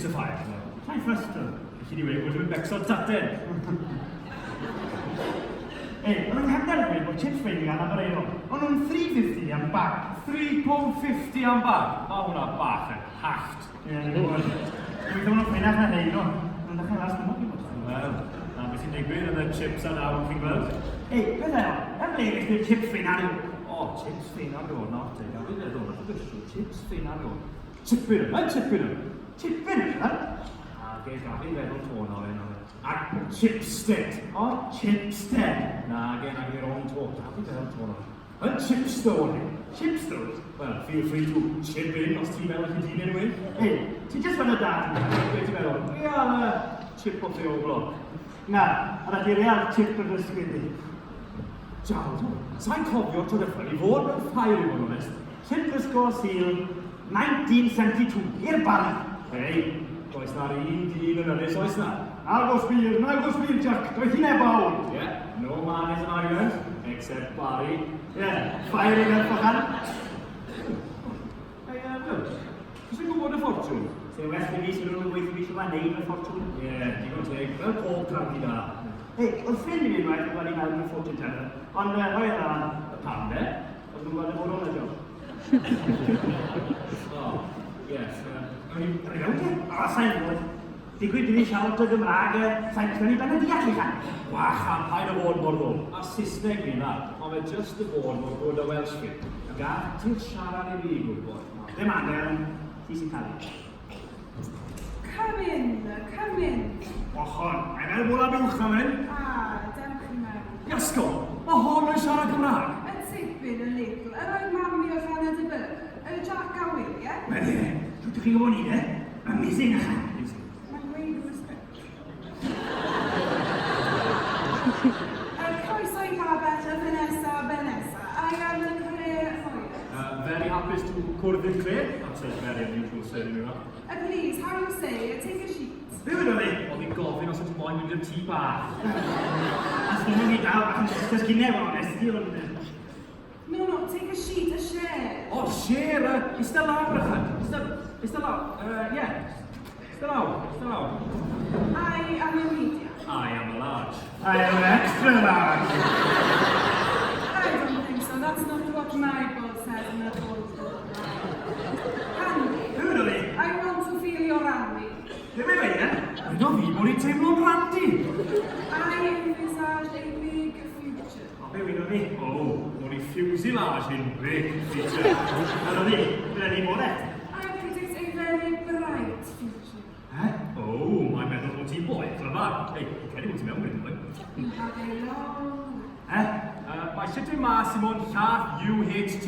Chips y ffair. Sa'n ffys tu. Felly di wedi bod yn becso taten. Ei, oedd yng nghefnder yn gweud bod chips ffeili gan Aberaeron. O'n nhw'n 3.50 am bag. £3.50 am bag? Mae hwnna bach yn hallt. Ie, ni'n gwybod. Gobeithio maen nhw'n ffeinach na rhei nhw. Maen nhw'n dechrau las stumog i fod. Wel, na beth sy'n digwydd yn y chips a nawr, chi'n gweld. Ei, beth e, ym ble ges ti'r chips ffeina nhw? O, chips ffeina nhw, nawr te, gaf i feddwl, nath o gysio, chips ffeina nhw. Chipyn nhw, mae'n chipyn nhw. Chipyn nhw, Nage, gaf i feddwl to nawr, e, nawr. A chipstead. O, chipstead. Nage, nage, wrong to, gaf i feddwl to nawr. Yn chipstone. Chipstone? Well, feel free to chip in os ti'n meddwl chi ti'n anyway. Ei, ti jyst fel y dad. Be ti'n meddwl? Fi am y chip off the old block. Na, ar y real chip yn ysgwydd i. Jawd, sa'n cofio tro ddiwethaf i fod mewn ffair i fod yn onest. Chip Ysgol Sul, 1972, i'r Barri. Hei, does na'r un dyn yn ynys, oes na? Nagos wir, nagos wir, Jack, doedd hi'n ebawl. Yeah, no man is an island, except Barry. Yeah, ffair i'n erfochan. Hey, Will, ti sy'n gwybod y ffortiwn? Sy'n well i fi sy'n rhywun yn gweithio fi sy'n wneud y ffortiwn. Ie, yeah, digon teg, fel pob cranky da. Hei, oedd ffrind i fi unwaith yn gweld i mewn y fortune teller, ond rhoi yna lan. Pam de? Oedd nhw'n gweld y fod o'n y job. Oh, yes. O'n i'n mewn te? O, sa'n gwybod. Digwydd i fi siarad dy Gymraeg, sa'n gwybod i ben y deall i chan. Wach, am paid o fod mor ddwl. A Saesneg fi na, ond fe just y bod mor good a Welsh fi. Gad ti'n siarad i fi gwybod. Ddim angen, ti sy'n cael ei. Come in, come in. Ochon, mae'n fel bwla buwch am hyn. Ah, dewch i mewn. Iasgo, mae hon yn siarad Cymraeg. Y tipyn y little, yr oedd mam mi o Llaned y Y Jack a Will, ie? Wel ie, dwi chi'n gwybod ni, e? Amazing, achan. Mae'n gweud yn y script. Y croeso i babell y Vanessa Vanessa. I am the Claire Moyes. Very hapus to cwrdd i'r Claire. That's a very unusual surname yma. Please, how you say, take a sheet. Be wedodd hi? Oedd hi'n gofyn os ydych moyn mynd i'r tŷ bach. A sdim ni dal bach yn disgusting cyn efo, honest, ond... No, no, take a sheet, a share. O, share, ista lawr ychan. Ista, ista lawr, yeah. Ista lawr, ista lawr. I am a medium. I am a large. I am an extra large. I don't think so. That's not what my boss says in the old book. Handy. Be wedodd hi? I want to feel your randy. Be mae'n dweud, e? Yno fi bod i'n teimlo'n randi. I envisage a big future. O, be wedodd hi? O, bod i fuselage in big future. Wedodd hi, bydd ni bod e. I predict a very bright future. Eh? O, mae'n meddwl bod ti'n boi clyfar. Ei, credu bod ti'n mewn wedyn, boi. You have a long Eh? Mae sut dwi'n mas i mewn llath UHT.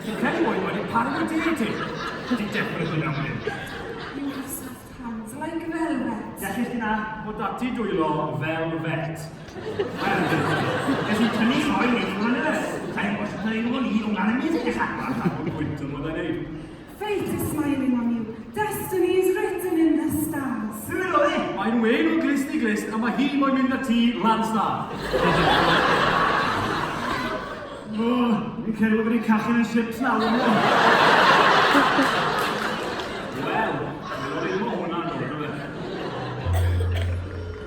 Fi'n credu bod wedi paru di ti. Ti'n definitely mewn wedyn. You have soft hands like velvet. Deallus ti na? Bod dati dwylo velvet. Wel, nes i tynnu lloi neithwr yn y Sa'n gwybod sut ydyn nhw'n i hwnna'n amazing, achan. Mae'n pwynt yn mwyn ei wneud. Fate is smiling on you. Destiny is written in the stars. Be wedodd hi? Mae'n wen o glist i glist a mae hi moyn mynd â ti lan star. O, fi'n credu bod wedi cachu yn chips nawr.